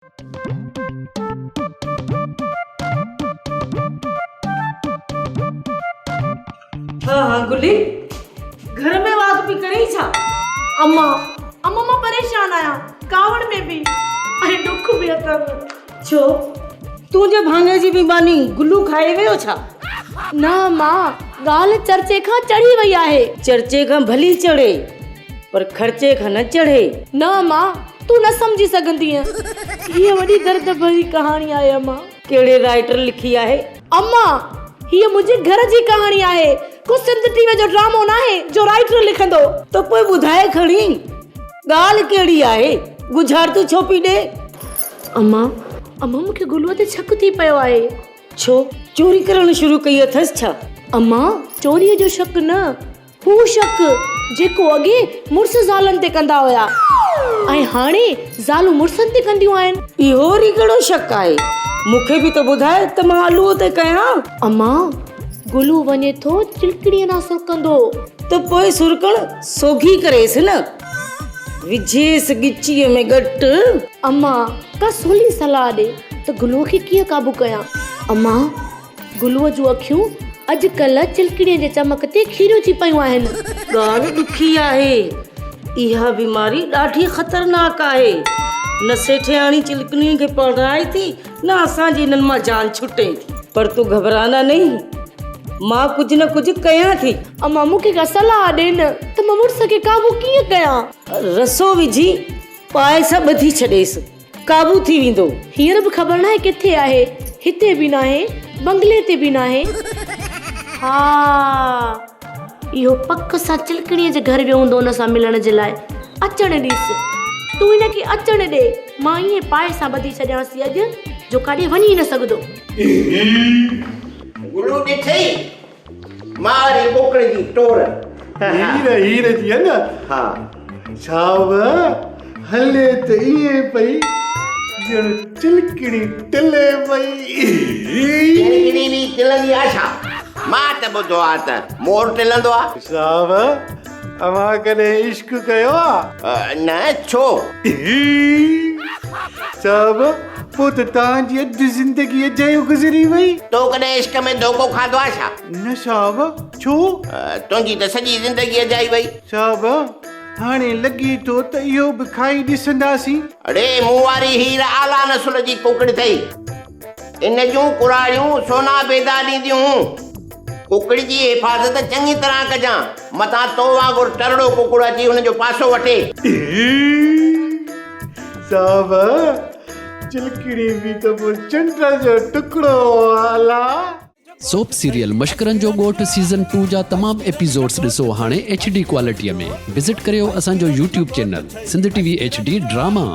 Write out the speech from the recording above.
ها ها گلي گهر ۾ واڳ پي ڪرين ڇا؟ اما اما مان پريشان آهيان ڪاوڙ ۾ به ۽ ڏک به اٿم. ڇو تنهنجي ڀاڱي جي به ماني گلو کائي ويو ڇا؟ نه اما ڳالهه چرچي کان چڙهي وئي آهي. چرچي کان ڀلي چڙهي پر خرچي کان نه چڙهي. نه اما تون نه سمجهي سگهندينء. هيء وڏي درد ڀري ڪهاڻي آهي اما. ڪهڙي رائيٽر لکي آهي؟ اما هيء منهنجي گهر جي ڪهاڻي آهي. ڪو سنڌ ٽي وي جو ڊرامو ناهي جو رائيٽر لکندو. ته پوء ٻڌاء کڻي ڳالهه ڪهڙي آهي؟ ڳجهارتون ڇو پئي ڏي؟ اما اما مون کي گلوء تي شڪ ٿي پيو آهي. ڇو؟ چوري ڪرڻ شروع ڪئي اٿس ڇا؟ اما چوريء جو شڪ نه، هو شڪ جيڪو اڳي مڙس زالن تي ڪندا هيا ۽ هاڻي زالون مڙسن تي ڪنديون آهن. اهو وري ڪهڙو شڪ آهي؟ مون کي به ته ٻڌاء ته مان الوء تي ڪيان. اما، گلو وڃي ٿو چلڪڻيء ڏانهن سرڪندو. ته پوء سرڪڻ سوگهي ڪريس نه، وجهيس ڳچيء ۾ ڳٽ. اما، ڪا سولي صلاح ڏي ته گلوء کي ڪيئن قابو ڪيان. اما، گلوء جون اکيون اڄ ڪلهه چلڪڻيء جي چمڪ تي کيريون ٿي پيون آهن. ڳالهه ڏکي آهي. اها بيماري ڏاڍي خطرناڪ آهي. نه سيٺياڻي چلڪڻيء کي پرڻائي ٿي نه اسان جي انهن مان جان ڇٽي ٿي. پر تون گهٻراء نه نئين. مان ڪجهه نه ڪجهه ڪيان ٿي. امان مون کي ڪا صلاح ڏي نه ته مان مڙس کي قابو ڪيئن ڪيان. رسو وجهي پائي سان ٻڌي ڇڏيس. قابو ٿي ويندو. هينئر به خبر ناهي ڪٿي آهي. هتي به ناهي، بنگلي تي به ناهي. ها اهو پڪ سان چلڪڻيء جي گهر ويو هوندو ان سان ملڻ جي لاء. اچڻ ڏيس. تون هن کي اچڻ ڏي. مان ائين پائي سان ٻڌي ڇڏيانس ٿي اڄ جو ڪاڏي وڃي ئي نه سگهندو. گلو ڏٺئي ماري ڪوڪڙ جي ٽور. هير هير جي نه. ها. صاحب هلي ته ائين پئي ڄڻ چلڪڻي ٽلي پئي. چلڪڻي به ٽلندي آ ڇا؟ مان ته ٻڌو آ ته مور ٽلندو آ. صاحب اوهان ڪڏهن عشق ڪيو آ؟ نه ڇو؟ صاحب پوء ته توهان جي اڌ زندگي اجايو گذري وئي. تو ڪڏهن عشق ۾ ڌوڪو کاڌو آ ڇا؟ نه صاحب ڇو؟ تنهنجي ته سڄي زندگي اجائي وئي. صاحب هاڻي لڳي ٿو ته اهو به کائي ڏسنداسين. اڙي مون واري هير اعليٰ نسل جي ڪڪڙ اٿئي. ان جون ڪراڙيون سونا بيدا ڏينديون هون. ڪڪڙ جي حفاظت چڱي طرح ڪجان، متان تو وانگر ٽرڙو ڪڪڙ اچي هن جو پاسو وٺي. صاحب چلڪڻي به ته پوء چنڊ جو ٽڪڙو الا. سوپ سيريل مشڪرن جو ڳوٺ سيزن ٽو جا تمام ايپيسوڊس ڏسو هاڻي ايڇ ڊي ڪوالٽي ۾ وزٽ ڪريو اسان جو YouTube channel Sindh T V H D drama.